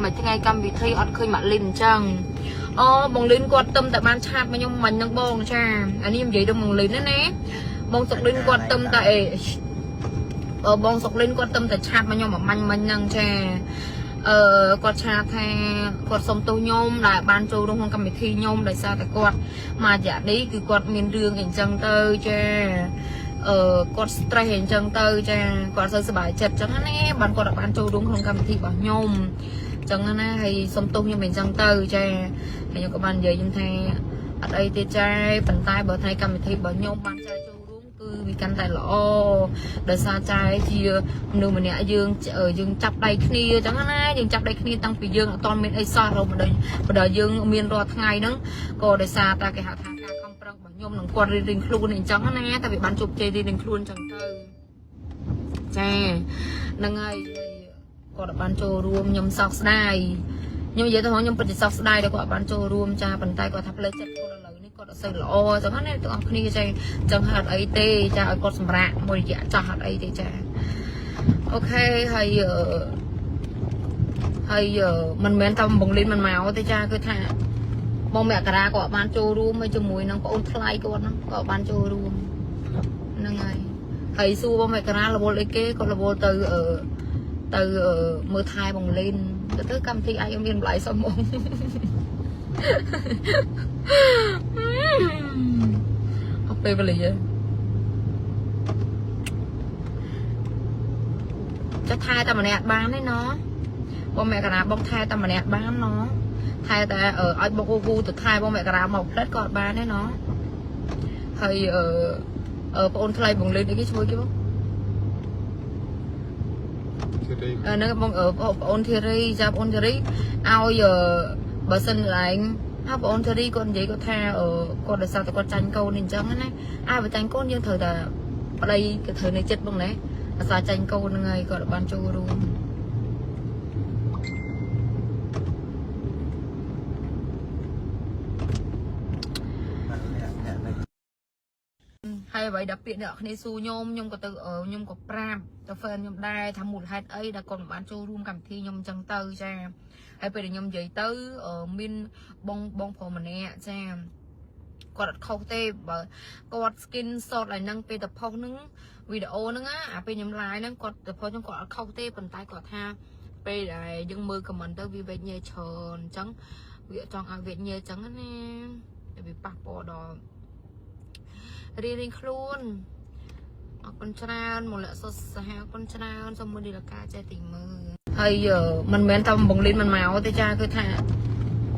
មួយថ្ងៃកម្មវិធីអត់ឃើញម៉ាក់លីនអញ្ចឹងអូបងលីនគាត់ទឹមតែបានឆាតមកខ្ញុំមិញហ្នឹងបងចាអានេះខ្ញុំនិយាយដល់បងលីនណាណាបងសុកលីនគាត់ទឹមតែអេអឺបងសុកលីនគាត់ទឹមតែឆាតមកខ្ញុំមួយមាញ់មិញហ្នឹងចាអឺគាត់ឆាតថាគាត់សុំទោសខ្ញុំដែលបានចូលរួមក្នុងកម្មវិធីខ្ញុំដោយសារតែគាត់មករយៈនេះគឺគាត់មានរឿងអីអញ្ចឹងទៅចាអឺគាត់ stress អីអញ្ចឹងទៅចាគាត់សូវសប្បាយចិត្តអញ្ចឹងណាបានគាត់បានចូលរួមក្នុងកម្មវិធីរបស់ខ្ញុំអញ្ចឹងណាហើយសុំទោសខ្ញុំអីអញ្ចឹងទៅចាហើយខ្ញុំក៏បាននិយាយខ្ញុំថាអត់អីទេចាប៉ុន្តែបើថ្ងៃកម្មវិធីរបស់ខ្ញុំបានចែកចូលរួមគឺវាកាន់តែល្អដោយសារចែជាមនុស្សម្នាក់យើងយើងចាប់ដៃគ្នាអញ្ចឹងណាយើងចាប់ដៃគ្នាតាំងពីយើងអត់ទាន់មានអីសោះរហូតមកដល់យើងមានរាល់ថ្ងៃហ្នឹងក៏ដោយសារតែគេហៅថាការខំប្រឹងរបស់ខ្ញុំនឹងគាត់រៀងៗខ្លួនអញ្ចឹងណាតែវាបានជោគជ័យរៀងៗខ្លួនអញ្ចឹងទៅចាហ្នឹងហើយគាត់បានចូលរួមខ្ញុំសោកស្ដាយខ្ញុំនិយាយទៅខ្ញុំពិតជាសោកស្ដាយដែលគាត់បានចូលរួមចាប៉ុន្តែគាត់ថាផ្លូវចិត្តគាត់ឥឡូវនេះគាត់អត់សូវល្អអញ្ចឹងណាទាំងអស់គ្នាចាអញ្ចឹងហេតុអីទេចាឲ្យគាត់សម្រាកមួយរយៈចាស់ហេតុអីទេចាOK ហើយហើយមិនមែនតែបងលីនមិនមកទេចាគឺថាបងមករាក៏បានចូលរួមជាមួយនឹងប្អូនថ្លៃគាត់ហ្នឹងក៏បានចូលរួមហ្នឹងហើយហើយសួរបងមករារវល់អីគេគាត់រវល់ទៅអឺទៅមើលថែបងលីនទៅទៅកម្មវិធីអាចមានម្លាយសមងអត់ពេលវេលាចុះថែតែម្នាក់បានទេណបងមករាបងថែតែម្នាក់បានណថែតែឲ្យបងអ៊ូវូទៅថែបងមករាមកផ្លិតក៏អត់បានទេណហើយអឺអឺបងអូនថ្លៃបងលីនអីគេជួយគេបង ធីរី ហ្នឹងបងបងអូនធីរីចាបងអូនធីរីឲ្យបើសិនឡើងហើយបងអូនធីរីគាត់និយាយគាត់ថាគាត់ដោយសារតែគាត់ចាញ់កូនអញ្ចឹងណាអើបើចាញ់កូនយើងត្រូវតែប្តីក៏ត្រូវនៅចិត្តបងណាអាសាចាញ់កូនហ្នឹងហើយគាត់បានចូលរួម អ្នកអ្នកនៅ ហើយអ្វីដល់ពាក្យអ្នកគ្នាសួរខ្ញុំខ្ញុំក៏ទៅខ្ញុំក៏ប្រាប់ទៅ fan ខ្ញុំដែរថាមូលហេតុអីដែលគាត់មិនបានចូលរួមកម្មវិធីខ្ញុំអញ្ចឹងទៅចាហើយពេលដែលខ្ញុំនិយាយទៅមានបងបងប្រុសម្នាក់ចាគាត់អត់ខុសទេបើគាត់ skin shot ឲ្យនឹងពេលទៅផុសហ្នឹងវីដេអូហ្នឹងណាអាពេលខ្ញុំ live ហ្នឹងគាត់ទៅផុសហ្នឹងគាត់អត់ខុសទេប៉ុន្តែគាត់ថាពេលដែលយើងមើល comment ទៅវាវេកញ៉េច្រើនអញ្ចឹងវាអត់ចង់ឲ្យវេកញ៉េអញ្ចឹងណាតែវាប៉ះពាល់ដល់រៀងរៀងខ្លួនអរគុណច្រើនមកលាក់សុសសាហាវអរគុណច្រើនសូមមើលឌីលកាចេះទីមើលហើយមិនមែនតែបងលីនមិនមកទេចាគឺថា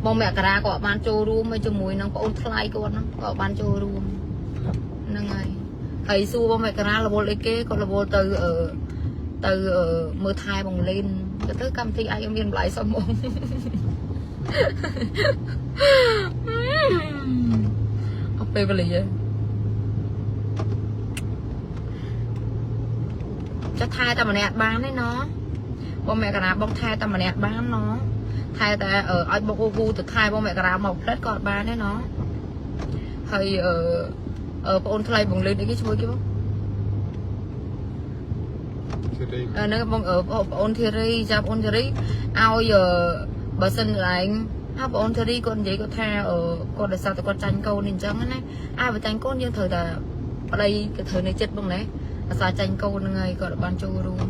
បងមករាក៏បានចូលរួមជាមួយនឹងប្អូនថ្លៃគាត់ហ្នឹងក៏បានចូលរួមហ្នឹងហើយហើយសួរបងមករារវល់អីគេគាត់រវល់ទៅអឺទៅមើលថែបងលីនទៅទៅកម្មវិធីអាចមានម្លាយសមងអត់ពេលវេលាចុះថែតែម្នាក់បានទេណបងមករាបងថែតែម្នាក់បានណថែតែឲ្យបងអ៊ូវូទៅថែបងមករាមកផ្លិតក៏អត់បានទេណហើយអឺបងអូនថ្លៃបងលីនអីគេជួយគេបង ធីរី ហ្នឹងបងបងអូនធីរីចាបងអូនធីរីឲ្យបើសិនឡើងហើយបងអូនធីរីគាត់និយាយគាត់ថាគាត់ដោយសារតែគាត់ចាញ់កូនអញ្ចឹងណាអើបើចាញ់កូនយើងត្រូវតែប្តីក៏ត្រូវនៅចិត្តបងណាអាសាចាញ់កូនហ្នឹងហើយគាត់បានចូលរួម